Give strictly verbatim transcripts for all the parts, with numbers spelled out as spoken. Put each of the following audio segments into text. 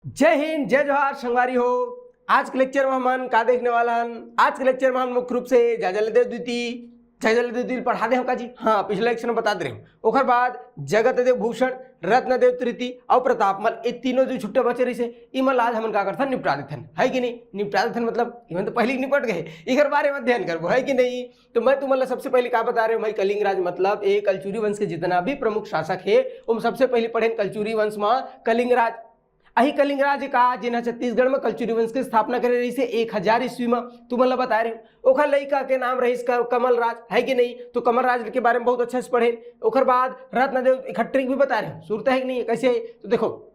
जय हिंद, जय जोहार संगवारी हो। आज के लेक्चर में हमन का देखने वाला हन? आज के लेक्चर में हम मुख्य रूप से जाजल देव द्वितीय, जाजल देव द्वितीय पढ़ा दे हम का जी? हाँ, पिछला लेक्चर में बता दे रहे हूँ। ओकर बाद जगत देव भूषण, रत्न देव तृतीय और प्रतापमल, ये तीनों जो छुट्टा बचे रहिसे, इमन ला आज हमन का करथन, निपटा देथन, है कि नहीं? निपटा देथन मतलब इमन तो पहले ही निपट गए, इकर बारे में अध्ययन करबो, है कि नहीं? तो मैं तुमन ला सबसे पहले का बता रहे हूँ भाई, कलिंगराज मतलब ये कलचुरी वंश के जितना भी प्रमुख शासक है, हम सबसे पहले पढ़े कलचुरी वंश में कलिंगराज। अही कलिंगराज का, जिन्हा छत्तीसगढ़ में कलचुरी वंश के स्थापना करे रहिसे एक हजार ईस्वी में, तुमन ला बता रहे हूँ। ओखर लइका के नाम रहिस क-, कमलराज, है कि नहीं? तो कमलराज के बारे में बहुत अच्छा से पढ़े। ओकर बाद रत्नदेव इकट्ठे भी बता रहे हूँ, सुरता है कि नहीं है, कैसे है? तो देखो,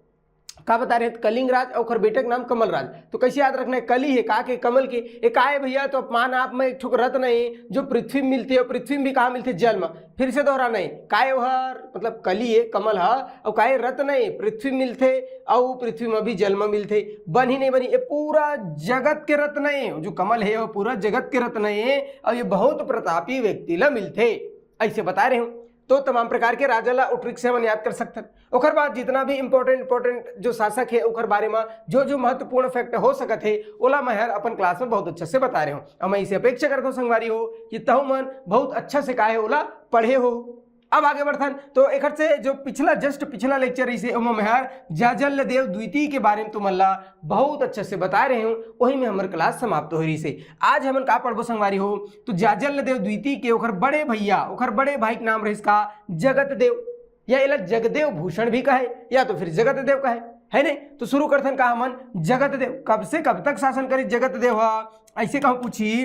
का बता रहे हैं, कलिंगराज और ओकर बेटे के नाम कमलराज। तो कैसे याद रखना है? कली है का के कमल के, ए का है भैया? तो अपमान आप में एक ठुक रत्न है जो पृथ्वी में मिलते, और पृथ्वी में भी कहाँ मिलते? जल में। फिर से दोहराना है, काय ओहर मतलब कली है, कमल ह, और काय रत्न है, पृथ्वी में मिलते, और पृथ्वी में भी जल में मिलते। बन ही नहीं बनी, ये पूरा जगत के रत्न है, जो कमल है वो पूरा जगत के रत्न है, और ये बहुत प्रतापी व्यक्ति ला मिलते, ऐसे बता रहे हूँ। तो तमाम प्रकार के राजा ला उट्रिक से हमन याद कर सकथन। ओकर बाद जितना भी इंपॉर्टेंट इंपॉर्टेंट जो शासक है, ओकर बारे में जो जो महत्वपूर्ण फैक्ट हो सकत है, ओला मैं हर अपन क्लास में बहुत अच्छा से बता रहे हूँ। अब मैं इसे अपेक्षा करता हूँ संगवारी हो कि तहु मन बहुत अच्छा से काहे ओला पढ़े हो। अब आगे बढ़थन, तो एकर से जो पिछला, जस्ट पिछला लेक्चर रहिसे, ओमा मैं हर जाजल देव द्वितीय के बारे में तुमन ला बहुत अच्छा से बता रहे हूँ, वही में हमर क्लास समाप्त हो रहिसे। आज हमन का पढ़बो संगवारी हो? तो जाजल देव द्वितीय के ओकर बड़े भैया, ओकर बड़े भाई के नाम रहिस का? जगत देव, या एला जगदेव भूषण भी कहे, या तो फिर जगत देव कहे, है नहीं? तो शुरू करथन का हमन जगत देव। कब से कब तक शासन करिस जगत देव ह? ऐसे कहूँ पूछी,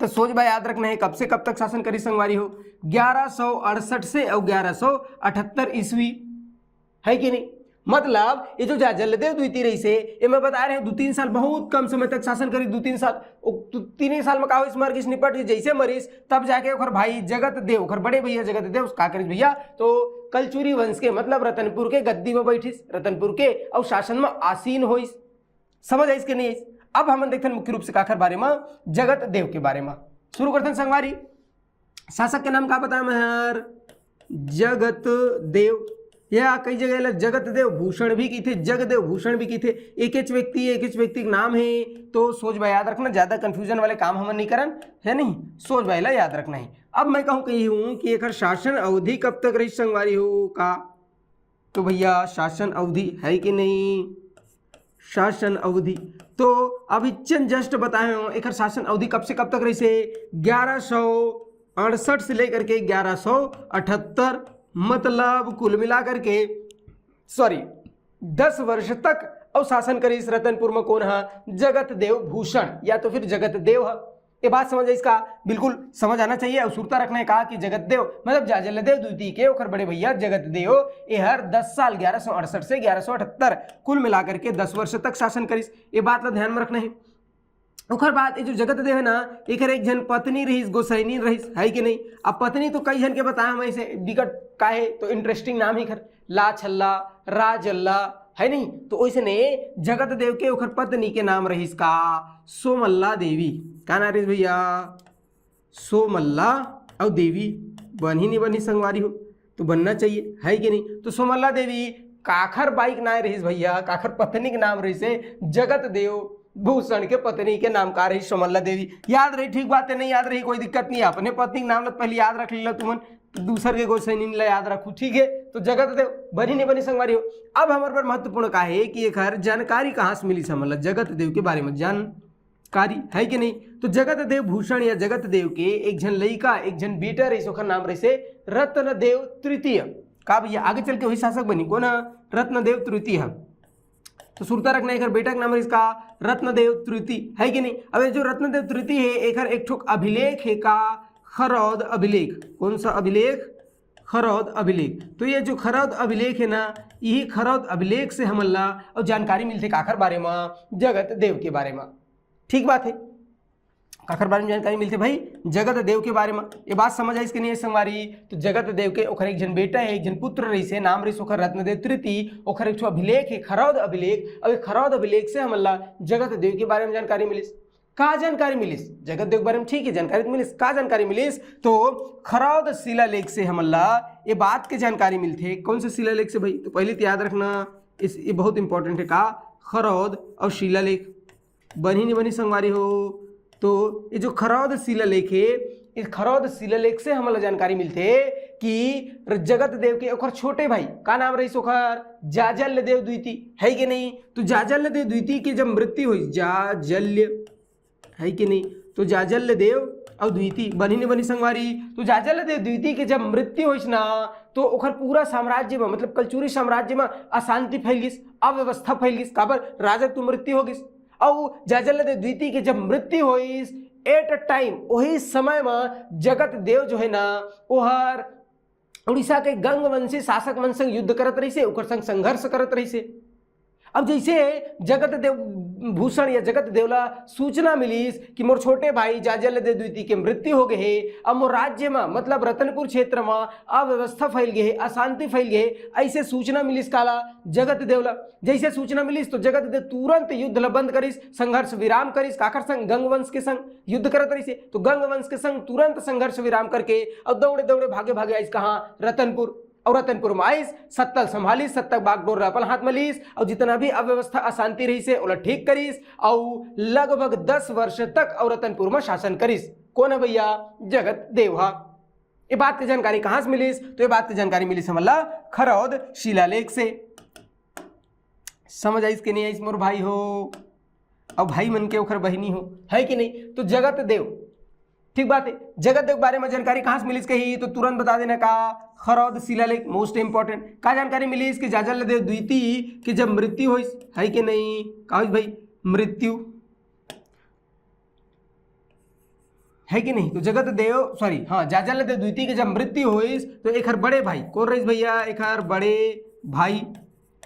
तो सोच बा याद रखना है, कब से कब तक शासन करिस संगवारी हो? ग्यारह सौ अड़सठ से और ग्यारह सौ अठहत्तर ईस्वी, है कि नहीं? मतलब ये जो जाजल देव द्वितीय रहिसे, ये मैं बता रहे हूँ, दो तीन साल, बहुत कम समय तक शासन करिस, दो तीन साल। ओ, दो तीन ही साल में का होइस? मर गिस, निपट गिस। जैसे मरिस, तब जाके ओकर भाई जगत देव, ओकर बड़े भैया जगत देव का करिस भैया? तो कलचुरी वंश के, मतलब रतनपुर के गद्दी में बैठिस, रतनपुर के, और शासन में आसीन होइस। समझ आइस के नहीं आइस? अब हमन देखथन मुख्य रूप से काखर बारे में, जगत देव के बारे में। शुरू करथन संगवारी। शासक के नाम का बताया मैं हर? जगत देव। या कई जगह ला जगत देव भूषण भी कहिथे, जगदेव भूषण भी कहिथे। एकेच व्यक्ति, एकेच व्यक्ति के नाम है, तो सोच बा याद रखना, ज्यादा कंफ्यूजन वाले काम हमन नहीं करन, है नहीं? सोच बा एला याद रखना है। अब मैं कहूँ कही हूँ कि एकर शासन अवधि कब तक रही संगवारी हो का? तो भैया शासन अवधि है कि नहीं? शासन अवधि तो अभी जस्ट बताए हूँ, एकर शासन अवधि कब से कब तक रहिसे? ग्यारह सौ अड़सठ से लेकर के ग्यारह सौ अठहत्तर, मतलब कुल मिला करके, सॉरी, दस वर्ष तक अउ शासन करिस रतनपुर में कौन हा? जगत देव भूषण या तो फिर जगत देव हा। ये बात समझ आइस का? बिल्कुल समझ आना चाहिए। और सुरता रखना है का कि जगत देव मतलब जाजल देव द्वितीय के ओकर बड़े भैया जगत देव, ये हर दस साल, ग्यारह सौ अड़सठ से ग्यारह सौ अठहत्तर, कुल मिला करके दस वर्ष तक शासन करिस। ये बात ला ध्यान में रखना है। ओकर बाद ये जो जगत देव है ना, एकर एक झन पत्नी रहिस, गोसाइनी रहिस, है कि नहीं? अब पत्नी तो कई झन के बताया मैं, इसे बिकट काहे तो इंटरेस्टिंग नाम ही कर, ला छल्ला, रा जल्ला, है नहीं? तो ओइसने जगत देव के ओकर पत्नी के नाम रहिस का? सोमल्ला देवी। का नाम रहिस भैया? सोमल्ला अउ देवी। बनही नहीं बनही संगवारी हो, तो बनना चाहिए, है कि नहीं? तो सोमल्ला देवी काखर बाई के नाम रहिस भैया, काखर पत्नी के नाम रहिस है जगत देव भूषण के पत्नी के नाम का रहिस? सोमल्ला देवी। याद रही, ठीक बात है, नहीं याद रही कोई दिक्कत नहीं है, अपने पत्नी के नाम ला पहले याद रख लेला तुमन, तो दूसर के गोसाइनी ला याद रखू, ठीक है? तो जगत देव। बनी नहीं बनी संगवारी हो। अब हमर पर महत्वपूर्ण का है कि एकर जानकारी कहाँ से मिली हमन ला, जगत देव के बारे में जानकारी है कि नहीं? तो जगत देव भूषण या जगत देव के एक झन लइका, एक झन बेटा रहिस, ओकर नाम रहिसे रत्न देव तृतीय। का भैया आगे चल के वही शासक बनी, कौन है? रत्न देव तृतीय है। तो सुरता रखना, एकर बेटा के नाम रहिस का? रत्न देव तृतीय, है कि नहीं? अब ये जो रत्न देव तृतीय है, एकर एक ठुक अभिलेख है का? खरौद अभिलेख। कौन सा अभिलेख? खरौद अभिलेख। तो ये जो खरौद अभिलेख है ना, यही खरौद अभिलेख से हमन ला और जानकारी मिलथे काखर बारे में? जगत देव के बारे में। ठीक बात है, काखर बारे में जानकारी मिलथे भाई? जगत देव के बारे में। ये बात समझ आइस कि नहीं है संगवारी? तो जगत देव के ओखर एक झन बेटा है, एक झन पुत्र रहिसे, नाम रहिस ओखर रत्नदेव तृतीय। ओखर एक ठो अभिलेख है, खरौद अभिलेख। अब ये खरौद अभिलेख से हमन ला जगत देव के बारे में जानकारी मिलिस। का जानकारी मिलिस? जगत देव के बारे में ठीक है जानकारी तो मिलिस, का जानकारी मिलिस? तो खरौद शिलालेख से हमन ला ये बात के जानकारी मिलथे। कौन से शिलालेख से भाई? तो पहले तो याद रखना, इस ये बहुत इंपॉर्टेंट है का, खरौद और शिलालेख। बनी नहीं बनी संगवारी हो? तो ये जो खरौद शिलालेख है, इस खरौद शिलालेख से हमला जानकारी मिलथे कि जगत देव के ओकर छोटे भाई का नाम रहिस, ओकर जाजल्य देव द्वितीय, है कि नहीं? तो जाजल्य देव द्वितीय के जब मृत्यु होइस, जाजल्य, है कि नहीं? तो जाजल्य देव और द्वितीय, बनी नहीं बनी संगवारी? तो जाजल्य देव द्वितीय के जब मृत्यु होइस ना, तो ओकर पूरा साम्राज्य में, मतलब कलचुरी साम्राज्य में अशांति फैल गिस, अव्यवस्था फैल गिस। काबर? राजा तो मृत्यु हो गिस। और जाजल्य देव द्वितीय के जब मृत्यु होइस, एट अ टाइम, वही समय में जगत देव जो है ना, ओहर उड़ीसा के गंगवंशी शासक मन संग युद्ध करत रहिसे, ओकर संग संघर्ष करत रहिसे। अब जैसे जगत देव भूषण या जगत देव ला सूचना मिलिस कि मोर छोटे भाई जाजल्य देव द्वितीय के मृत्यु हो गए हे, अब मोर राज्य में, मतलब रतनपुर क्षेत्र में अव्यवस्था फैल गए हे, अशांति फैल गए हे, ऐसे सूचना मिलिस काला, जगत देव ला। जैसे सूचना मिलिस तो जगत देव तुरंत युद्ध ला बंद करिस, संघर्ष विराम करिस। काकर संग? गंगवंश के संग युद्ध करत रहिसे। तो गंगवंश के संग तुरंत संघर्ष विराम करके और दौड़े दौड़े भागे भागे आइस कहाँ? रतनपुर। और रतनपुर में आइस, सत्ता संभालिस, सत्ता बागडोर ला अपन हाथ में लीस और जितना भी अव्यवस्था अशांति रहिसे ओला ठीक करिस और लगभग दस वर्ष तक और रतनपुर में शासन करिस। कौन है भैया? जगत देव हा। ये बात की जानकारी कहाँ से मिलिस? तो ये बात की जानकारी मिलिस हमला खरौद शिलालेख से। समझ आइस कि नहीं आइस मोर भाई हो? अब भाई मन के ओखर बहिनी हो, है कि नहीं? तो जगत देव, ठीक बात है, जगत देव के बारे में जानकारी कहाँ से मिलिस कही तो तुरंत बता देना का, खरौद शिलालेख, मोस्ट इंपॉर्टेंट। का जानकारी मिलिस कि जाजल्य देव द्वितीय के जब मृत्यु होइस, है कि नहीं? का होइस भाई? मृत्यु, है कि नहीं? तो जगत देव, सॉरी, हाँ, जाजल्य देव द्वितीय के जब मृत्यु होइस तो एखर बड़े भाई कौन रहिस भैया? एखर बड़े भाई,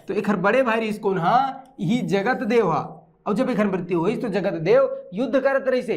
तो एखर बड़े भाई रहिस कौन? हाँ, यही जगत देव हा। और जब एखर मृत्यु होइस तो जगत देव युद्ध करत रहिसे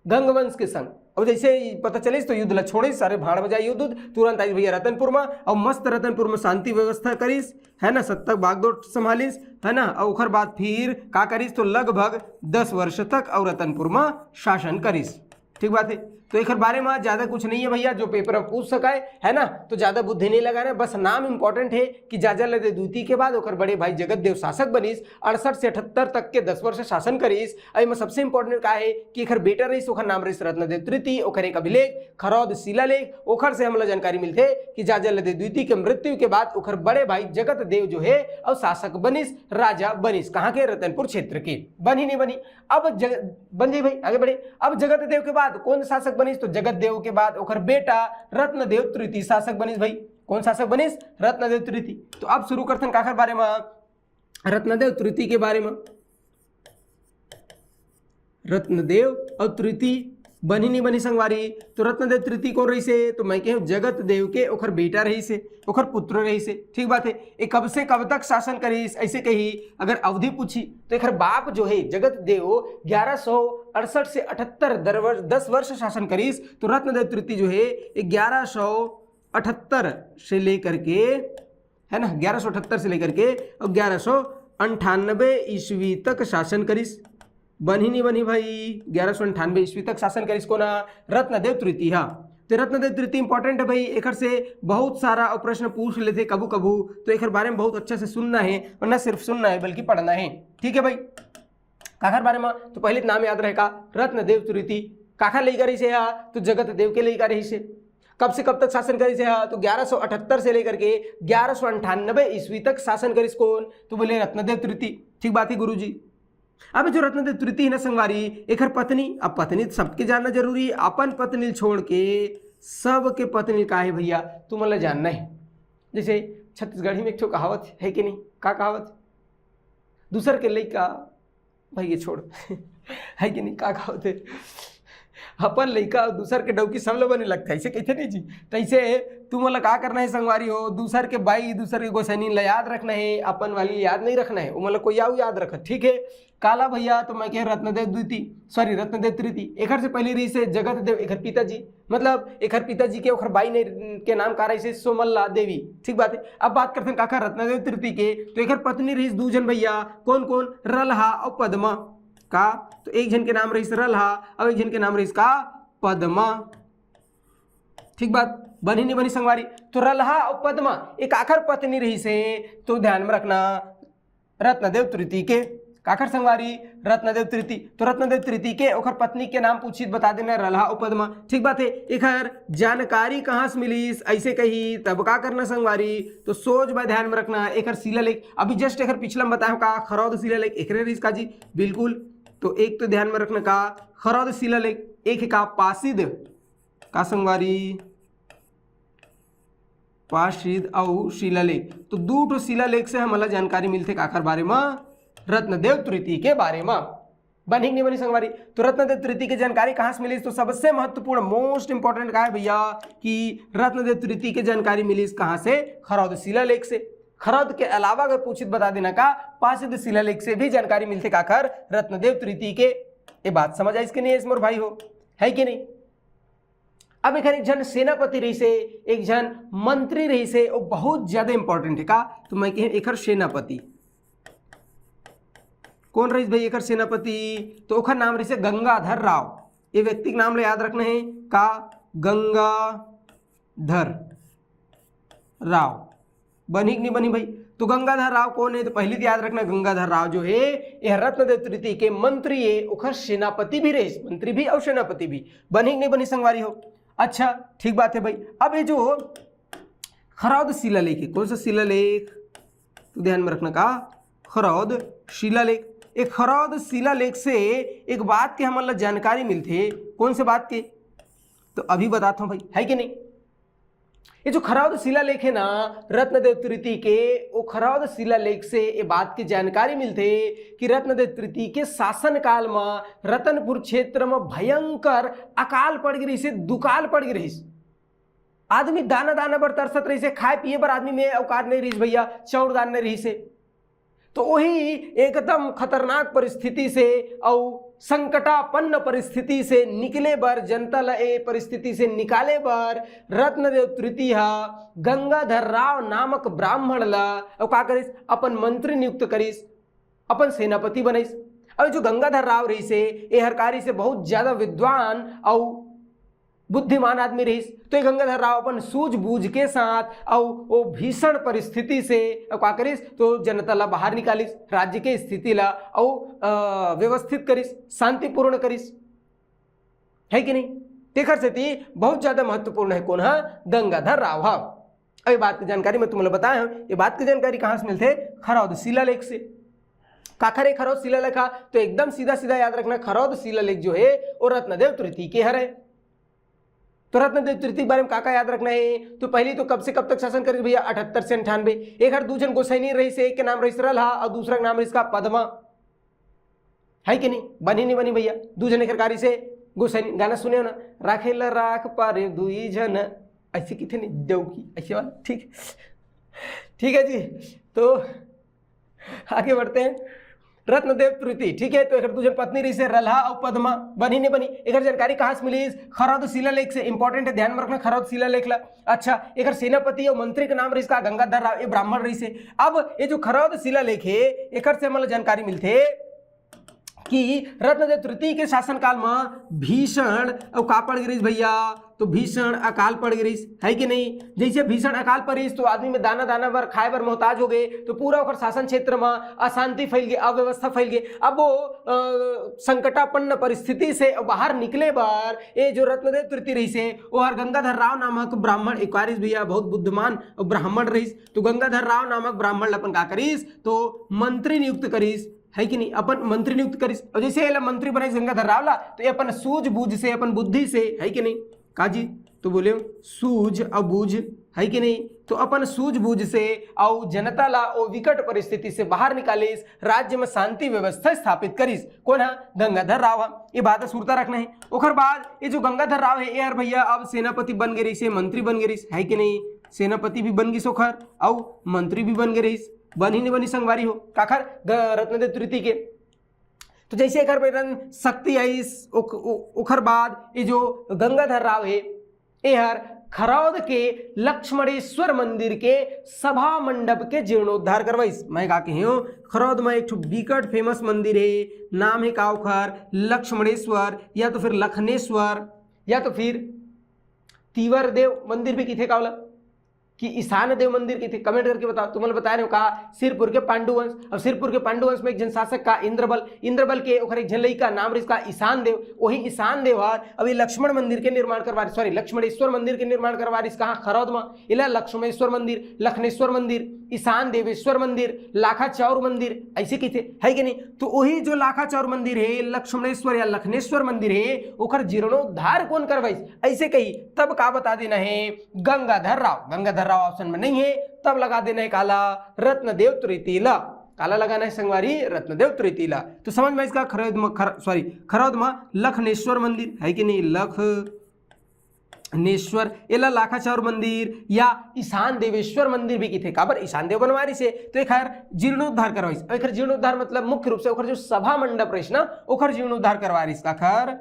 गंगवंश के संग। और जैसे ही पता चलिस तो युद्ध ला छोड़िस, सारे भाड़ बजाए युद्ध उद्ध, तुरंत आइस भैया रतनपुर में और मस्त रतनपुर में शांति व्यवस्था करिस, है ना, सत्ता बागडोर संभालिस, है ना। और ओखर बाद फिर का करिस तो लगभग दस वर्ष तक और रतनपुर में शासन करिस। ठीक बात है, तो एकर बारे में ज्यादा कुछ नहीं है भैया जो पेपर में पूछ सकाय, है ना। तो ज्यादा बुद्धि नहीं लगाना, बस नाम इंपॉर्टेंट है कि जाजल्य देव द्वितीय के बाद ओकर बड़े भाई जगत देव शासक बनिस, अड़सठ से अठहत्तर तक के दस वर्ष शासन करिस। एमे सबसे इंपॉर्टेंट का है कि एकर बेटा रहिस, ओकर नाम रहिस रत्नदेव तृतीय, ओकर एक अभिलेख खरौद शिलालेख, ओखर से हमला जानकारी मिलथे कि जाजल्य देव द्वितीय के मृत्यु के बाद ओकर बड़े भाई जगत देव जो है और शासक बनिस, राजा बनिस। कहाँ के? रतनपुर क्षेत्र के। बनी नहीं बनी? अब जग-, बन जाई भाई, आगे बढ़े। अब जगत देव के बाद कौन शासक बनिस? तो जगत देव के बाद ओकर बेटा रत्नदेव तृतीय शासक बनिस भाई। कौन शासक बनिस? रत्नदेव तृतीय। तो अब शुरू करथन काखर बारे में? रत्नदेव तृतीय के बारे में। रत्नदेव और तृतीय बनी नहीं बनी संगवारी? तो रत्नदेव तृतीय कौन रहिसे? तो मैं कहूँ जगत देव के ओखर बेटा रहिसे, ओखर पुत्र रहिसे। ठीक बात है, ये कब से कब तक शासन करिस ऐसे कही अगर अवधि पूछी तो एकर बाप जो है जगत देव ग्यारह सौ अड़सठ से अठहत्तर दर वर्ष, दस वर्ष शासन करिस। तो रत्नदेव तृतीय जो है ग्यारह सौ अठहत्तर से लेकर के, है ना, ग्यारह सौ अठहत्तर से लेकर के और ग्यारह सौ अंठानबे ईस्वी तक शासन करिस। बनी नहीं बनी भाई? ग्यारह सौ अंठानबे ईस्वी तक शासन करिस कोना? रत्नदेव तृतीय हा। तो रत्नदेव तृतीय इंपॉर्टेंट है भाई, एकर से बहुत सारा प्रश्न पूछ लेथे कभू कभू, तो एकर बारे में बहुत अच्छा से सुनना है और न सिर्फ सुनना है बल्कि पढ़ना है। ठीक है भाई, काखर बारे में तो पहले नाम याद रहेगा, रत्नदेव तृतीय। काखर लइका रहिसे हा? तो जगत देव के लइका रहिसे। कब से कब तक शासन करिसे हा? तो ग्यारह सौ अठहत्तर से लेकर के ग्यारह सौ अंठानबे ईस्वी तक शासन करिस कौन? तो बोले रत्नदेव तृतीय। ठीक बात है गुरुजी। अब जो रत्नदेव तृतीय है ना संगवारी, एकर पत्नी, अब पत्नी तो सबके जानना जरूरी है, अपन पत्नी छोड़ के सबके पत्नी का है भैया, तुमन ला जानना है। जैसे छत्तीसगढ़ी में एक ठो कहावत है कि नहीं? का कहावत? दूसर के लइका, भाई ये छोड़ है कि नहीं? का कहावत है? अपन लइका और दूसर के डौकी सब ला बने लगता है, ऐसे कहते नहीं जी? तो ऐसे तुमन ला का करना है संगवारी हो, दूसर के बाई, दूसर के गोसैनी ला याद रखना है, अपन वाली याद नहीं रखना है, ओमन ला कोई आऊ याद रखत। ठीक है, काला भैया, तो मैं कहे रत्नदेव द्वितीय, सॉरी, रत्नदेव तृतीय। एकर से पहले रहिसे जगत देव, एकर पिताजी, मतलब एकर पिताजी के ओकर बाई ने, के नाम का रहिसे सोमल्ला देवी। ठीक बात है, अब बात करते हैं काखर, रत्नदेव तृतीय के। तो एकर पत्नी रहिस दू झन भैया, कौन कौन? रलहा और पद्मा। का? तो एक झन के नाम रहिस रलहा और एक झन के नाम रहिस का? पद्मा। ठीक बात, बनी नहीं बनी संगवारी? तो रलहा और पद्मा एक आखर पत्नी रहिसे, तो ध्यान में रखना, रत्नदेव तृतीय के। काखर संगवारी? रत्नदेव तृतीय। तो रत्नदेव तृतीय के ओखर पत्नी के नाम पूछित, बता देना, रलहा अउ पदमा। ठीक बात हे। एखर जानकारी कहाँ से मिलिस, ऐसे कही तब का करना संगवारी? तो सोच बा, ध्यान में रखना एखर शिलालेख। अभी just एखर पिछला में बताए हो का, खरौद शिलालेख एकरे रिहिस का जी? बिल्कुल। तो एक तो ध्यान में रखना का, खरौद शिलालेख, एक हे का पासिद, का संगवारी? पासिद अउ शिलालेख। तो दू ठो शिलालेख से हमला जानकारी मिलथे काखर बारे म? रत्नदेव तृतीय के बारे म। बनही कि नहीं बनही संगवारी? तो रत्नदेव तृतीय के जानकारी कहाँ से मिलिस? तो सबसे महत्वपूर्ण, most important का है भैया, कि रत्नदेव तृतीय के जानकारी मिलिस कहाँ से? खरौद शिलालेख से। खरौद के अलावा अगर पूछित, बता देना का, पासिद शिलालेख से भी जानकारी मिलथे काखर? रत्नदेव तृतीय के। ये बात समझ आइस कि नहीं आइस मोर भाई हो, है कि नहीं? अब एखर एक झन सेनापति रहिसे, एक झन मंत्री रहिसे, वो बहुत ज्यादा इंपॉर्टेंट है का? तो मैं कहे एखर सेनापति कौन रहिस भाई? एखर सेनापति तो ओखर नाम रहिसे गंगाधर राव। ये व्यक्ति के नाम ले याद रखना है का? गंगाधर राव। बनही कि नहीं बनही भाई? तो गंगाधर राव कौन है? तो पहली तो याद रखना, गंगाधर राव जो है, यह रत्नदेव तृतीय के मंत्री है, ओखर सेनापति भी रहिस, मंत्री भी और सेनापति भी। बनही कि नहीं बनही संगवारी हो? अच्छा, ठीक बात है भाई। अब ये जो खरौद शिलालेख है, कौन सा शिलालेख? तो ध्यान में रखना का, खरौद शिलालेख। एक खरौद शिलालेख से एक बात के हमन ला जानकारी मिलथे। कौन से बात के? तो अभी बताता हूँ भाई, है कि नहीं? ये जो खरौद शिलालेख है ना रत्नदेव तृतीय के, वो खरौद शिलालेख से ये बात की जानकारी मिलथे कि रत्नदेव तृतीय के शासनकाल म रतनपुर क्षेत्र म भयंकर अकाल पड़ गे रहिसे, दुकाल पड़ गे रहिस। आदमी दाना दाना बर तरसत रहिसे, खाए पिए बर आदमी में औकात नहीं रहिस भैया, चाउर दान नहीं रहिसे। तो वही एकदम खतरनाक परिस्थिति से अउ संकटापन्न परिस्थिति से निकले बर, जनता ल ए परिस्थिति से निकाले बर रत्नदेव तृतीय ह गंगाधर राव नामक ब्राह्मण ल अउ का करिस, अपन मंत्री नियुक्त करिस, अपन सेनापति बनइस। अउ जो गंगाधर राव रहिसे, ए हर का रहिसे, बहुत ज्यादा विद्वान अउ बुद्धिमान आदमी रहिस। तो ये गंगाधर राव अपन सूझबूझ के साथ अउ वो भीषण परिस्थिति से अउ का करिस, तो जनता ला बाहर निकालिस, राज्य के स्थिति ला अउ अ, व्यवस्थित करिस, शांतिपूर्ण करिस, है कि नहीं? तेखर सेती बहुत ज्यादा महत्वपूर्ण है कौन ह? गंगाधर राव ह। अब ये बात की जानकारी मैं तुमला बताया हूँ, ये बात की जानकारी कहाँ से मिलथे? खरौद शिलालेख से। काखर है खरौद शिलालेख ह? तो एकदम सीधा सीधा याद रखना, खरौद शिलालेख जो है वो रत्नदेव तृतीय के हरे। तो रत्नदेव तृतीय के बारे में का का याद रखना है? तो पहली तो कब से कब तक शासन करिस भैया? अठहत्तर से अंठानवे। एखर दू झन गोसाइनी रहिसे, एक के नाम रहिस रलहा और दूसरा के नाम रहिस का? पदमा। है कि नहीं? बनही नहीं बनही भैया? दू झन एखर का रहिसे गोसाइनी। गाना सुने हो ना, राखे ला राख पारे दुई झन, ऐसे किथे नहीं देवकी, ऐसे वाला। ठीक, ठीक है जी, तो आगे बढ़ते हैं। रत्नदेव तृतीय, ठीक है, तो एकर दू झन पत्नी रहिसे रलहा अउ पदमा। बनही नहीं बनही? एकर जानकारी कहाँ से मिलिस? खरौद शिलालेख से। इंपॉर्टेंट है, ध्यान में रखना खरौद शिलालेख ला। अच्छा, एकर सेनापति अउ मंत्री के नाम रहिस का? गंगाधर राव। ये ब्राह्मण रहिसे। अब ये जो खरौद शिलालेख है, एकर से हमन ला जानकारी मिलथे कि रत्नदेव तृतीय के शासनकाल म भीषण अउ का पड़ गे रहिस भैया? तो भीषण अकाल पड़ गे रहिस, है कि नहीं? जैसे भीषण अकाल पड़ रहिस तो आदमी में दाना दाना बर, खाए बर मोहताज हो गए, तो पूरा ओकर शासन क्षेत्र म अशांति फैल गए, अव्यवस्था फैल गए। अब वो अ, संकटापन्न परिस्थिति से बाहर निकले बर ये जो रत्नदेव तृतीय रहिसे, वो हर गंगाधर राव नामक ब्राह्मण, एक बार भैया बहुत बुद्धिमान ब्राह्मण रहिस, तो गंगाधर राव नामक ब्राह्मण ल अपन का करिस, तो मंत्री नियुक्त करिस, है कि नहीं? अपन मंत्री नियुक्त करिस। और जैसे एला मंत्री बनाइस गंगाधर राव ला, तो ये अपन सूझबूझ से, अपन बुद्धि से, है कि नहीं? का जी? तो बोले सूझ अउ बूझ, है कि नहीं? तो अपन सूझबूझ से अउ जनता ला ओ विकट परिस्थिति से बाहर निकालिस, राज्य में शांति व्यवस्था स्थापित करिस। कौन ह? गंगाधर राव ह। ये बात सुरता रखना है। ओकर बाद ये जो गंगाधर राव है, ये हर भैया अब सेनापति बन गे रहिस, मंत्री बन गे रहिस, है कि नहीं? सेनापति भी बन गिस ओखर अउ मंत्री भी बन गे रहिस। बनही नहीं बनही संगवारी हो? काखर? ग-, रत्नदेव तृतीय के। तो जैसे एकर बेरन शक्ति आइस, ओख-, ओ-, ओखर बाद ये जो गंगाधर राव है, एहर खरौद के लक्ष्मणेश्वर मंदिर के सभा मंडप के जीर्णोद्धार करवाइस। मैं का कहे हूँ, खरौद में एक ठो बिकट फेमस मंदिर है, नाम है का ओखर? लक्ष्मणेश्वर या तो फिर लखनेश्वर या तो फिर तीवर देव मंदिर भी किथे का ओला। कि ईशान देव मंदिर कथे? कमेंट करके बताओ। तुमन बताए रहे हो का सिरपुर के पांडु वंश। अब सिरपुर के पांडु वंश में एक झन शासक का इंद्रबल, इंद्रबल के ओखर एक झन लइका नाम रहिस का ईशान देव। वही ईशान देव हर अभी लक्ष्मण मंदिर के निर्माण करवा, सॉरी, लक्ष्मणेश्वर मंदिर के निर्माण करवा रहिस कहाँ? खरौद में। एला लक्ष्मणेश्वर मंदिर, लखनेश्वर मंदिर, ईशान देवेश्वर मंदिर, लाखा चाउर मंदिर ऐसे कथे, है कि नहीं? तो वही जो लाखा चाउर मंदिर है, लक्ष्मणेश्वर या लखनेश्वर मंदिर है, ओखर जीर्णोद्धार कौन करवाइस? ऐसे कही तब का बता देना है? गंगाधर राव। गंगाधर राव ऑप्शन में नहीं है, तब लगा देना है काला? रत्नदेव तृतीय ला। काला लगाना है संगवारी? रत्नदेव तृतीय ला। तो समझ में इसका खरौद में खर, सॉरी, खरौद में लखनेश्वर मंदिर है कि नहीं? लखनेश्वर, एला लाखा चाउर मंदिर या ईशान देवेश्वर मंदिर भी किथे। काबर? ईशान देव बनवारी से तो एखर जीर्णोद्धार करवाइस। अब एखर जीर्णोद्धार मतलब मुख्य रूप से ओखर जो सभा मंडप रहिस ना, ओखर जीर्णोद्धार करवारिस। काखर?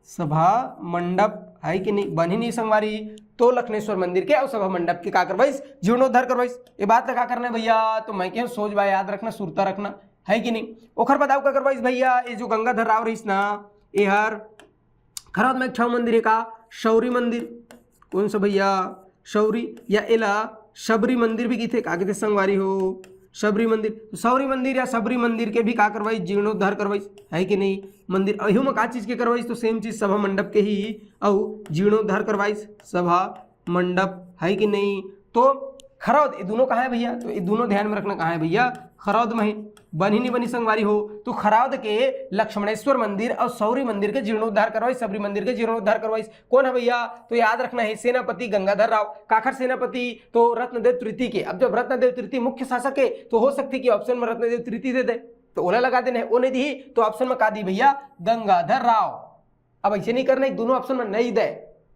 सभा मंडप है कि नहीं? बनी नहीं संगवारी, तो लखनेश्वर मंदिर के और सभा मंडप के का करवाइस? जीर्णोद्धार करवाइस। ये बात ला का करना है भैया? तो मैं कहूँ सोच बा याद रखना, सुरता रखना, है कि नहीं? ओखर बताओ का करवाइस भैया? ये जो गंगाधर राव रहिस ना, ये हर खरौद में एक ठो मंदिर है का? शौरी मंदिर। कौन सा भैया? शौरी, या एला शबरी मंदिर भी किथे। का किथे संगवारी हो? शबरी मंदिर। तो शौरी मंदिर या शबरी मंदिर के भी का करवाइस? जीर्णोद्धार करवाइस, है कि नहीं? मंदिर अहियो में का चीज के करवाइस? तो सेम चीज, सभा मंडप के ही, अउ जीर्णोद्धार करवाइस सभा मंडप, है कि नहीं? तो खरौद, ये दोनों कहाँ है भैया? तो ये दोनों ध्यान में रखना, कहाँ है भैया? खरौद में है। बनी नहीं बनी संगवारी हो? तो खरौद के लक्ष्मणेश्वर मंदिर और शौरी मंदिर के जीर्णोद्धार करवाइस, शबरी मंदिर के जीर्णोद्धार करवाइस। कौन है भैया? तो याद रखना है सेनापति गंगाधर राव। काखर सेनापति? तो रत्नदेव तृतीय के। अब जब रत्नदेव तृतीय मुख्य शासक है तो हो सकथे कि ऑप्शन में रत्नदेव तृतीय दे दे, तो ओला लगा देना है, वो नहीं दी तो ऑप्शन में का दी भैया? गंगाधर राव। अब ऐसे नहीं करना है, दोनों ऑप्शन में नहीं दे,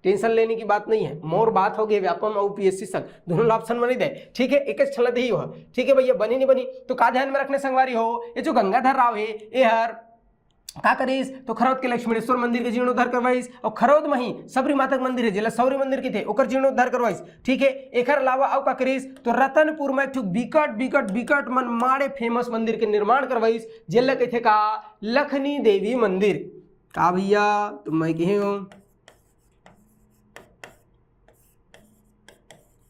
टेंशन लेने की बात नहीं है। मोर बात हो गई व्यापम और पीएससी संग, दोनों ऑप्शन में नहीं दे, ठीक है, एक एक छला दे ही हो, ठीक है भैया, बनी नहीं बनी। तो का ध्यान में रखने संगवारी हो, ये जो गंगाधर राव है, ये हर का करिस? तो खरौद के लक्ष्मणेश्वर मंदिर के जीर्णोद्धार करवाइस, और खरौद में ही शबरी माता के मंदिर है, जेला शौरी मंदिर किथे, ओकर जीर्णोद्धार करवाइस। ठीक है, एकर अलावा अउ का करिस? तो रतनपुर में एक ठो बिकट, बिकट, बिकट मन माड़े फेमस मंदिर के निर्माण करवाइस, जेला कथे का? लखनी देवी मंदिर। का भैया? तो मैं कहे हूँ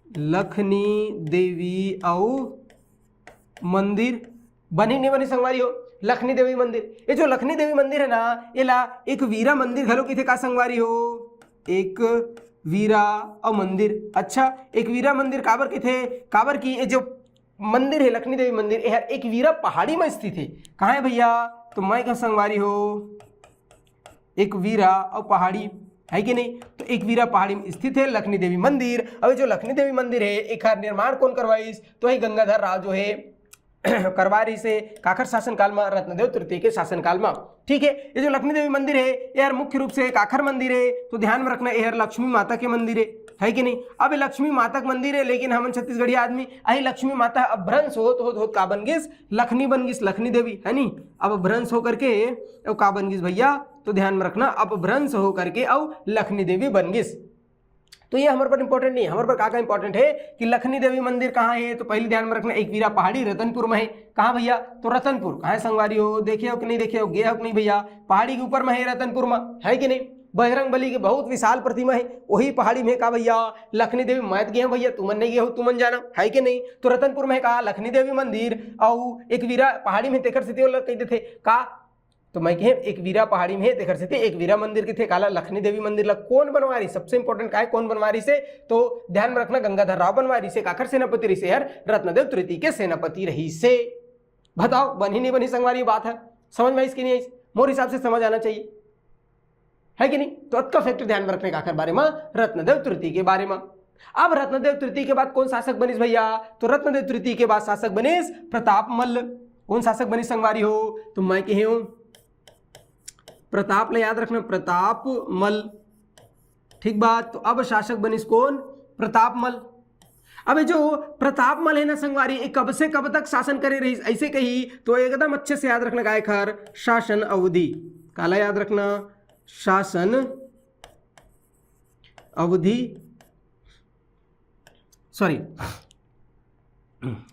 लखनी देवी अउ मंदिर। बनी नहीं बनी संगवारी हो? लखनी देवी मंदिर। ये जो लखनी देवी मंदिर है ना, एला एक वीरा मंदिर घलो किथे का संगवारी हो? एक वीरा अउ मंदिर। अच्छा, एक वीरा मंदिर काबर किथे? काबर कि ये जो मंदिर है लखनी देवी मंदिर, ये एक वीरा पहाड़ी में स्थित है। कहाँ है भैया? तो मैं कह संगवारी हो, एक वीरा अउ पहाड़ी, है कि नहीं? तो एक वीरा पहाड़ी में स्थित है लखनी देवी मंदिर। अब जो लखनी देवी मंदिर है, एकर निर्माण कौन करवाइस? तो ये गंगाधर राव जो है करवा रहिसे। काखर शासनकाल में? रत्नदेव तृतीय के शासनकाल में। ठीक है, ये जो लखनी देवी मंदिर है, यार मुख्य रूप से काखर मंदिर है, तो ध्यान में रखना, ये लक्ष्मी माता के मंदिर है, है कि नहीं? अब ये लक्ष्मी माता के मंदिर है, लेकिन हमन छत्तीसगढ़िया आदमी, अही लक्ष्मी माता अब भ्रंश होत होत होत का बन गिस? लखनी बन गिस, लखनी देवी, है नी? अब भ्रंश होकर के अब का बन गिस भैया? तो ध्यान में रखना, अब भ्रंश होकर के अब लखनी देवी बन गिस। तो ये हमर पर इंपॉर्टेंट नहीं है। हमर पर का का इंपॉर्टेंट है कि लखनी देवी मंदिर कहाँ है? तो पहले ध्यान में रखना, एक वीरा पहाड़ी रतनपुर में है। कहाँ भैया? तो रतनपुर। कहाँ है संगवारी हो? देखे हो कि नहीं देखे हो? गए हो कि नहीं भैया? पहाड़ी के ऊपर में है रतनपुर में, है कि नहीं? बजरंग बली के बहुत विशाल प्रतिमा है, वही पहाड़ी में का भैया? लखनी देवी। मैं तो गए हूँ भैया, तुमन नहीं गए हो, तुमन जाना, है कि नहीं? तो रतनपुर में का लखनी देवी मंदिर, अउ एक वीरा पहाड़ी में, तेकर सेती ओला कह देथे का? तो मैं कहे एक वीरा पहाड़ी में, तेकर सेती एक वीरा मंदिर किथे। काला लखनी देवी मंदिर ला कौन बनवा रहिस? सबसे इंपॉर्टेंट का है, कौन बनवा रहिसे? तो ध्यान में रखना, गंगाधर राव बनवा रहिसे। काखर सेनापति रहिसे? यार रत्नदेव तृतीय के सेनापति रहिसे। बताओ, बनी नहीं बनी संगवारी? बात है, समझ में आइस कि नहीं आइस? मोर हिसाब से समझ आना चाहिए, है कि नहीं? तो अतका फैक्टर ध्यान में रखने का आखिर बारे में, रत्नदेव तृतीय के बारे में। अब रत्नदेव तृतीय के बाद कौन शासक बनिस भैया? तो रत्नदेव तृतीय के बाद शासक बनिस प्रताप मल्ल। कौन शासक बनिस संगवारी हो? तो मैं कहे हूँ प्रताप ला याद रखना, प्रताप मल्ल। ठीक बात। तो अब शासक बनिस कौन? प्रताप मल्ल। अब ये जो प्रताप मल्ल है ना संगवारी, ये कब से कब तक शासन करे रहिस, ऐसे कही तो एकदम अच्छे से याद रखना, गायक हर शासन अवधि। काला याद रखना, शासन अवधि, सॉरी,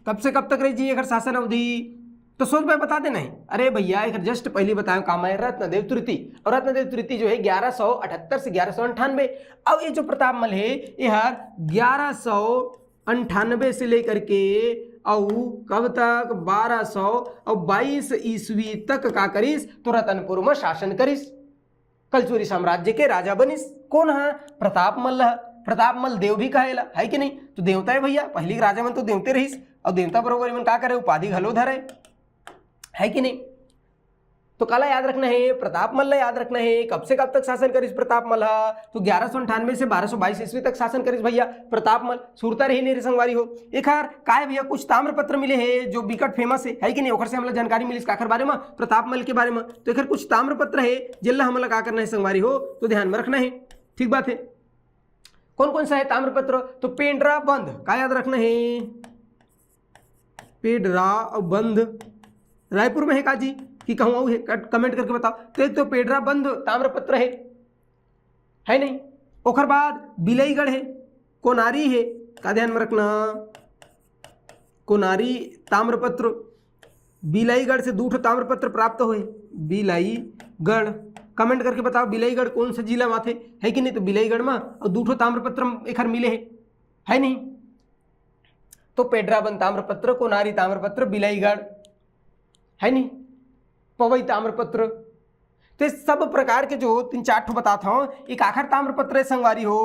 कब से कब तक रही जी एकर शासन अवधि? तो सोच भाई बता देना है। अरे भैया, एक जस्ट पहले बताए काम है रत्नदेव तृतीय, और रत्नदेव तृतीय जो है ग्यारह सौ अठहत्तर से ग्यारह सौ अंठानवे। अब ये जो प्रताप मल है, ये हर ग्यारह सौ अंठानवे से लेकर के अउ कब तक, बारह सौ और बाईस ईस्वी तक का करिस, तो रतनपुर में शासन करिस। कलचुरी साम्राज्य के राजा बनिस। कोन हा? प्रताप मल्ल हा। प्रताप मल देव भी कहेला, है कि नहीं? तो देवता है भैया, पहली राजा मन तो देवते रहिस, और देवता बरोबर मन का करे, उपाधि घलो धरे, है कि नहीं? तो काला याद रखना है, प्रताप मल ला याद रखना है। कब से कब तक शासन करिस प्रताप मल हा? तो ग्यारह सौ अंठानवे से बारह सौ बाईस ईस्वी तक शासन करिस भैया प्रताप मल। सुरता रही नहीं रे संगवारी हो। एखर काय भैया, कुछ ताम्रपत्र मिले हे जो बिकट फेमस है, है कि नहीं? ओखर से हमला जानकारी मिलिस काखर बारे में, प्रताप मल के बारे में। तो एखर कुछ ताम्रपत्र है, जेला हमला का करना है संगवारी हो, तो ध्यान में रखना है। ठीक बात है। कौन कौन सा है ताम्रपत्र? तो पेंड्रा बंद, का याद रखना है? पेंड्रा और बंद रायपुर में है का जी, कि कहूँ अउ है? कमेंट करके बताओ। तो एक तो पेंड्रा बंद ताम्रपत्र है, है नहीं? ओखर बाद बिलईगढ़ है, कोनारी है, का ध्यान में रखना, कोनारी ताम्रपत्र। बिलईगढ़ से दू ठो ताम्रपत्र प्राप्त होए। बिलईगढ़, कमेंट करके बताओ, बिलईगढ़ कौन सा जिला में आथे, है कि नहीं? तो बिलईगढ़ में, और दू ठो ताम्रपत्र एखर मिले है, है नहीं? तो पेंड्रा बंद ताम्रपत्र, कोनारी ताम्रपत्र, बिलईगढ़, है नहीं, पवई ताम्रपत्र। तो ये सब प्रकार के जो तीन चार ठो बतात हूँ, एक आखर ताम्रपत्र है संगवारी हो,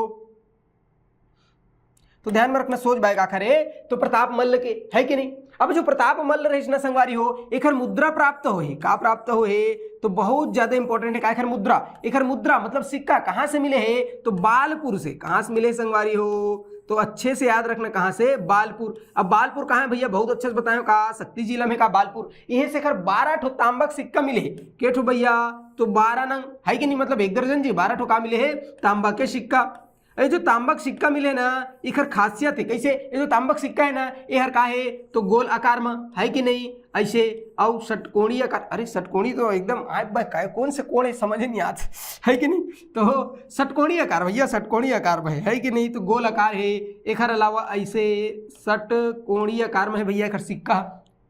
तो ध्यान में रखना, सोच बाय का खरे, तो प्रताप मल्ल के, है कि नहीं? अब जो प्रताप मल्ल रहिस ना संगवारी हो, एखर मुद्रा प्राप्त होहे। का प्राप्त होहे? तो बहुत ज्यादा इंपॉर्टेंट है का एखर मुद्रा। एखर मुद्रा मतलब सिक्का कहाँ से मिले है? तो बालपुर से। कहाँ से मिले संगवारी हो? तो अच्छे से याद रखना, कहाँ से? बालपुर। अब बालपुर कहाँ है भैया? बहुत अच्छे से बताए का, शक्ति जिला में का बालपुर। इहे से एखर बारह ठो तांबक सिक्का मिले है। के ठो भैया? तो बारह नंग, है कि नहीं? मतलब एक दर्जन जी, बारह ठो का मिले है? तांबा के सिक्का। ये जो तांबा के सिक्का मिले ना, एखर खासियत है। कैसे? ये जो तांबा के सिक्का है ना, ये हर का है? तो गोल आकार में, है कि नहीं? ऐसे, और षटकोणीय आकार। अरे षटकोणी तो एकदम आय बा, काय कौन से कोण है समझ नहीं आत, है कि नहीं? तो षटकोणीय आकार भैया, षटकोणीय आकार में है, है कि नहीं? तो गोल आकार है। एखर अलावा ऐसे षटकोणीय आकार में है भैया एखर सिक्का,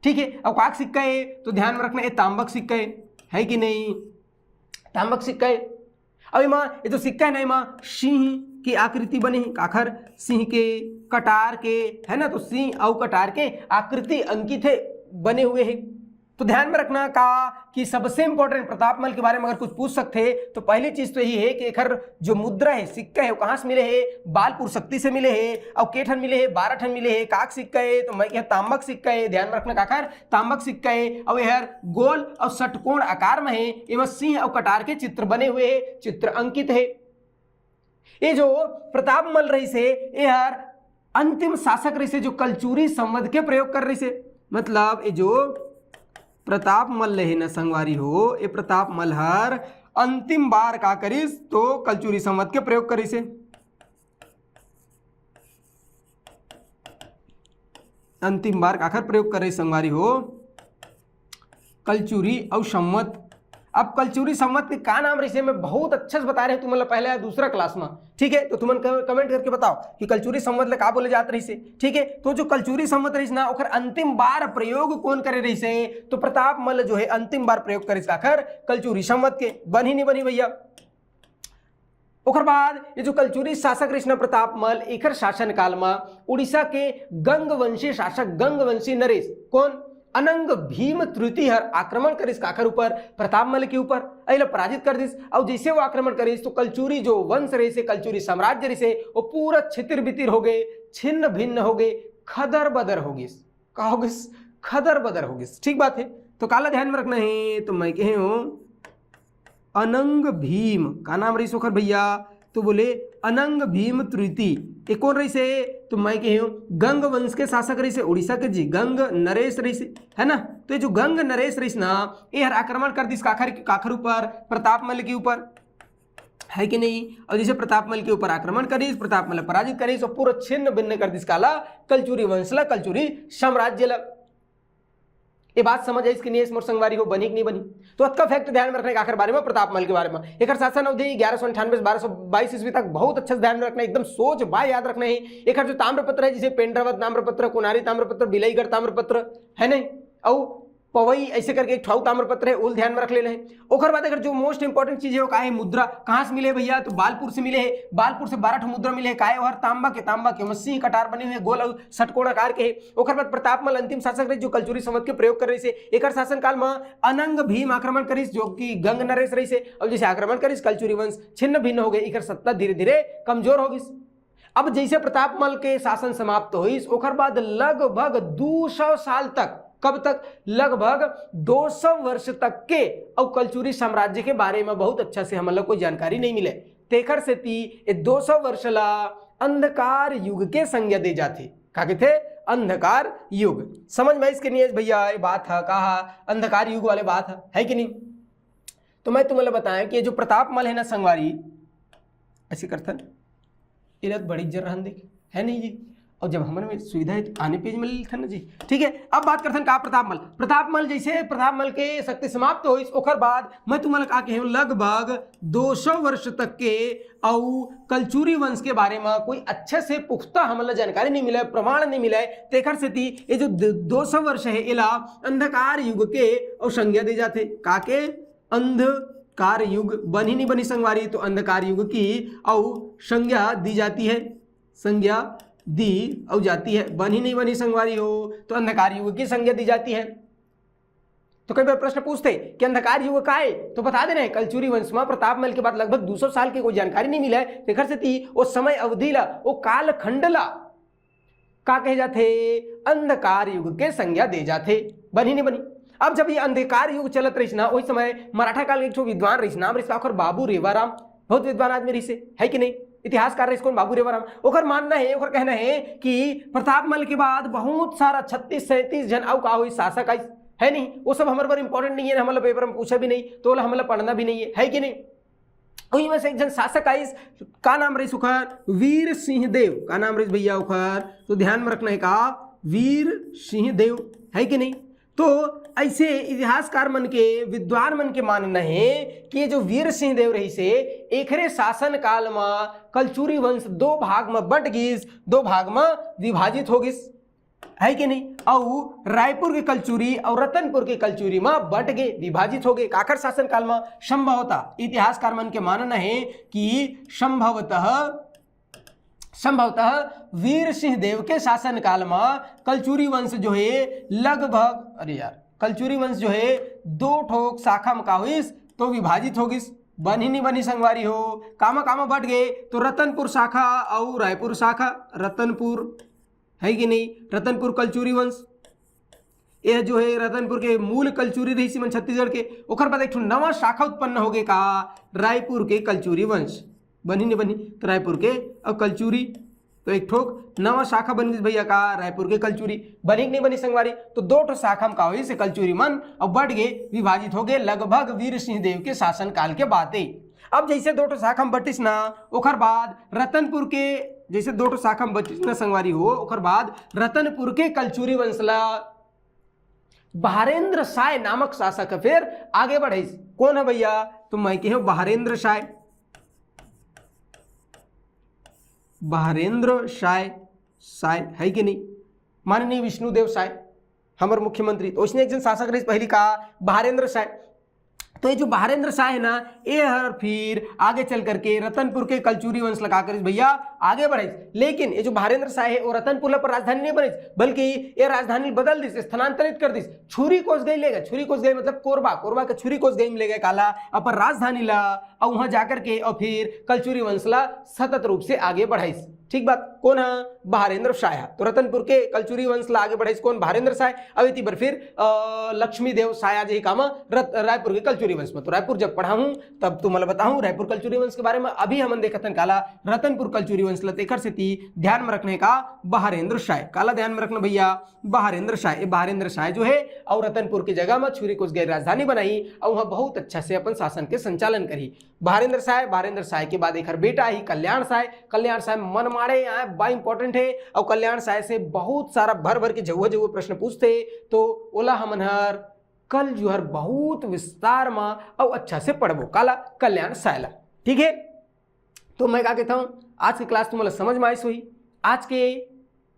ठीक है। और काक सिक्का है तो ध्यान में रखना, ये तांबा के सिक्का है, है कि नहीं? तांबा के सिक्का है। अब एमा ये जो सिक्का है ना, एमा सिंह की आकृति बने है, काखर? सिंह के, कटार के, है ना? तो सिंह और कटार के आकृति अंकित है, बने हुए है। तो ध्यान में रखना का कि सबसे इंपॉर्टेंट प्रताप मल के बारे में अगर कुछ पूछ सकते हैं तो पहली चीज तो यही है कि एखर जो मुद्रा है, सिक्का है, वो कहाँ से मिले है? बालपुर शक्ति से मिले है। और के ठन मिले है? बारह ठन मिले है। काक सिक्का है तो मैं यह तांबक सिक्का है, ध्यान में रखना काखर, तांबक सिक्का है। और यह गोल और षटकोण आकार में है। एमा सिंह और कटार के चित्र बने हुए है, चित्र अंकित है। ये जो प्रताप मल रहिस हे, ये हर अंतिम शासक रहिस हे जो कलचुरी संवत के प्रयोग करे रहिस हे। मतलब ये जो प्रताप मल हे न संगवारी हो, ये प्रताप मल हर अंतिम बार का करिस तो कलचुरी संवत के प्रयोग करे रहिस हे। अंतिम बार काखर प्रयोग करे संगवारी हो? कलचुरी अउ संवत। अब कलचुरी संवत के का नाम रहिसे, मैं बहुत अच्छा से बता रहे हूँ तुमन ला पहले दूसरा क्लास में, ठीक है? तो तुमन क-, कमेंट करके बताओ कि कलचुरी संवत ला का बोले जात रहिसे, ठीक है? तो जो कलचुरी संवत रहिस ना, ओखर अंतिम बार प्रयोग कौन करे रहिसे? तो प्रताप मल्ल जो है अंतिम बार प्रयोग करिस काखर, कलचुरी संवत के। बनही नहीं बनही भैया? ओकर बाद ये जो कलचुरी शासक रहिस ना प्रताप मल, एकर शासनकाल में उड़ीसा के गंगवंशी शासक गंगवंशी नरेश कौन अनंग भीम तृतीय हर आक्रमण करिस काखर ऊपर? प्रताप मल के ऊपर। अइला पराजित कर दिस। और जैसे वो आक्रमण करिस तो कलचुरी जो वंश रहिसे, कलचुरी साम्राज्य रहिसे, वो पूरा छितिर बितिर हो गए, छिन्न भिन्न हो गए, खदर बदर हो गिस। का हो गिस? खदर बदर हो गिस। ठीक बात है। तो काला ध्यान में रखना है, तो मैं कहे हूँ अनंग भीम, का नाम रहिस ओखर भैया? तो बोले अनंग भीम तृतीय। ये कौन रहिसे? तो मैं कहे हूँ गंग वंश के शासक रहिसे, उड़ीसा के जी गंग नरेश रहिसे, है ना? तो ये जो गंग नरेश रहिस ना, ये हर आक्रमण कर दिस काखर, काखर ऊपर? प्रताप मल के ऊपर, है कि नहीं? और जैसे प्रताप मल के ऊपर आक्रमण करिस, प्रताप मल पराजित करिस और पूरा छिन्न भिन्न कर दिस काला, कलचुरी वंश ला, कलचुरी साम्राज्य ला। ये बात समझ आइस कि नहीं आइस मोर संगवारी हो, बनी कि नहीं बनी? तो अतका फैक्ट ध्यान में रखने का आखिर बारे में, प्रताप मल के बारे में। एकर शासन अवधि ग्यारह सौ अंठानवे से बारह सौ बाईस ईस्वी तक बहुत अच्छे से ध्यान में रखना है, एकदम सोच बाय याद रखना है। एकर जो ताम्रपत्र है, जैसे पेंड्रावत ताम्रपत्र, कोनारी ताम्रपत्र, बिलईगढ़ ताम्रपत्र, है नहीं, और पवई, ऐसे करके एक ठो ताम्रपत्र है, ओला ध्यान में रख लेना है। ओकर बाद अगर जो most important चीज है वो का है, मुद्रा कहाँ से मिले भैया, तो बालपुर से मिले है। बालपुर से बारह ठो मुद्रा मिले है। का है, ओहर तांबा के, तांबा के ओमा सिंह कटार बने हुए गोल अउ षटकोण आकार के है। ओकर बाद प्रतापमल अंतिम शासक रहिस जो कलचुरी संवत के प्रयोग करे रहिस। एकर शासनकाल में अनंग भीम आक्रमण करिस जो कि गंग नरेश रहिस। अब जैसे आक्रमण करिस, कलचुरी वंश छिन्न भिन्न हो गए, एकर सत्ता धीरे धीरे कमजोर हो गई। अब जैसे प्रतापमल के शासन समाप्त होइस, ओकर बाद लगभग दो सौ साल तक, कब तक? लगभग दो सौ वर्ष तक के अउ कलचुरी साम्राज्य के बारे में बहुत अच्छा से हमन ला कोई जानकारी नहीं मिले। तेखर सेती ए दो सौ वर्ष ला अंधकार युग के संज्ञा दे जाथे। का कथे? अंधकार युग। समझ में आइस के नहीं आइस भैया? ये बात है, का है? अंधकार युग वाले बात है, है कि नहीं? तो मैं तुम्हें बताया कि ये जो प्रतापमल है ना संगवारी, ऐसे करथन, ये लत बड़ी जर रहन देख, है नहीं जी? और जब हमन में सुविधा है तो आने पेज में ले लेथन ना जी। ठीक है, अब बात करथन का प्रतापमल। प्रतापमल, जैसे प्रतापमल के शक्ति समाप्त होइस, ओकर बाद मैं तुमन ला का कहे, लगभग दो सौ वर्ष तक के अउ कलचुरी वंश के बारे में कोई अच्छे से पुख्ता हमन ला जानकारी नहीं मिले, प्रमाण नहीं मिले। तेखर सेती ये जो द-, दो सौ वर्ष है, एला अंधकार युग के अउ संज्ञा दे जाथे। का के? अंधकार युग। बनही नहीं बनही संगवारी? तो अंधकार युग की अउ संज्ञा दी जाती है, संज्ञा दी अउ जाती है। बनही नहीं बनही संगवारी हो, तो अंधकार युग की संज्ञा दी जाती है। तो कई बार प्रश्न पूछते कि अंधकार युग का है, तो बता देना है, कलचुरी वंश में प्रतापमल के बाद लगभग दो सौ साल के कोई जानकारी नहीं मिला है। तेखर सेती वो समय अवधि ला, वो कालखंड ला का कहे जाथे? अंधकार युग के संज्ञा दे जाथे। बनी नहीं बनी? अब जब ये अंधकार युग चलत रहिस ना, वही समय मराठा काल के एक ठो विद्वान रहिस, नाम रहिस ओकर बाबू रेवाराम। बहुत विद्वान आदमी रहिस, है कि नहीं? इतिहासकार रहिस कौन? बाबू रेवाराम। ओकर मानना है, ओकर कहना है कि प्रतापमल के बाद बहुत सारा छत्तीस सैंतीस झन अउ का होई, शासक आइस, है नहीं? वो सब हमर बर इंपॉर्टेंट नहीं है, हमला पेपर में पूछा भी नहीं, तो ओला हमला पढ़ना भी नहीं है, है कि नहीं? वही में से एक झन शासक आइस, का नाम रहिस ओखर? वीर सिंह देव। का नाम रहिस भैया ओखर? तो ध्यान में रखना है का, वीर सिंह देव, है कि नहीं? तो ऐसे इतिहासकार मन के, विद्वान मन के मानना है कि ये जो वीर सिंह देव रहिस हे, एकरे शासन काल में कलचुरी वंश दो भाग में बंट गिस, दो भाग में विभाजित हो गिस, है कि नहीं? अउ रायपुर के कलचुरी अउ रतनपुर के कलचुरी में बंट गे, विभाजित हो गे। काकर शासन काल में? संभवतः इतिहासकार मन के मानना है कि संभवतः, संभवतः वीर सिंह देव के शासन काल में कलचुरी वंश जो है लगभग, अरे यार, कलचुरी वंश जो है दो ठोक शाखा में का होइस, तो विभाजित हो गिस। बनी नहीं बनी संगवारी हो, कामा कामा बंट गे, तो रतनपुर शाखा अउ रायपुर शाखा। रतनपुर, है कि नहीं? रतनपुर कलचुरी वंश, यह जो है रतनपुर के मूल कलचुरी रहिस मन छत्तीसगढ़ के। ओकर बाद एक ठो नवा शाखा उत्पन्न हो गे का, रायपुर के कलचुरी वंश। बनी नहीं बनी? तो रायपुर के अउ कलचुरी, तो एक ठोक नवा शाखा बन गिस भैया का, रायपुर के कलचुरी। बनी कि नहीं बनी संगवारी? तो दो ठो शाखा में का होइस, कलचुरी मन अउ बंट गे, विभाजित हो गे, लगभग वीर सिंह देव के शासन काल के बात है। अब जैसे दो ठो शाखा में बंटिस ना, ओकर बाद रतनपुर के, जैसे दो ठो शाखा में बंटिस ना संगवारी हो, ओकर बाद रतनपुर के कलचुरी वंश ला बहारेंद्र साय नामक शासक ह फेर आगे बढ़ाइस। कौन है भैया? तो मैं कहे बहारेंद्र साय, बहारेंद्र साय, साय है कि नहीं? माननीय विष्णुदेव साय, हमर मुख्यमंत्री, तो उसने एक जन शासक रहिस पहली का, बहारेंद्र साय। तो ये जो बहारेंद्र साय है ना, ये हर फिर आगे चल करके रतनपुर के कलचुरी वंश ला का करिस भैया, आगे बढ़ाइस। लेकिन ये जो बहारेंद्र साय है, वो रतनपुर ला अपन राजधानी नहीं बनाइस, बल्कि ये राजधानी बदल दिस, स्थानांतरित कर दिस। छुरी कोसगई ले गे, छुरी कोसगई मतलब कोरबा, कोरबा के छुरी कोसगई में ले गे काला, अपन राजधानी ला, अउ वहां जाकर के अउ फिर कलचुरी वंश ला सतत रूप से आगे बढ़ाइस। ठीक बात, कौन है? बहारेंद्र साय। तो रतनपुर के कलचुरी वंश ला आगे बढ़ाइस कौन? बहारेंद्र साय। अब इति बर फिर, अ, लक्ष्मी देव साय जे कामा रत-, रायपुर के कलचुरी वंश में। तो रायपुर जब पढ़ाहूं तब तुमला बताहूं रायपुर कलचुरी वंश के बारे में। अभी हमन देखत हन काला, रतनपुर कलचुरी वंश ला, तेकर सेती ध्यान में रखने का बहारेंद्र साय। काला ध्यान में रखना भैया, बहारेंद्र साय। ये बहारेंद्र साय जो है अउ रतनपुर की जगह में छुरी कोसगई राजधानी बनाई अउ वहां बहुत अच्छा से अपन शासन के संचालन करी। बहारेंद्र साय, बहारेंद्र साय के बाद एकर बेटा ही कल्याण साय। कल्याण साय मनमाड़े आय, बड़ा इंपॉर्टेंट है, अउ कल्याण साय से बहुत सारा भर भर के जउहा जउहा प्रश्न पूछथे, तो ओला हमन हर कल जो हर बहुत विस्तार में अउ अच्छा से पढ़बो। काला? कल्याण साय ला। ठीक है, तो मैं का कहता हूं, आज के क्लास तुम्हारा समझ में आइस होही। आज के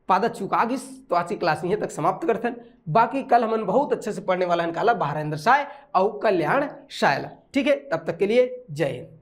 पादा चुका गिस। तो आज की क्लास इहें तक समाप्त करथन। बाकी कल हमन बहुत अच्छे से पढ़ने वाला हन काला, भारतेंद्र साय अउ कल्याण साय ला। ठीक है, तब तक के लिए जय हिंद।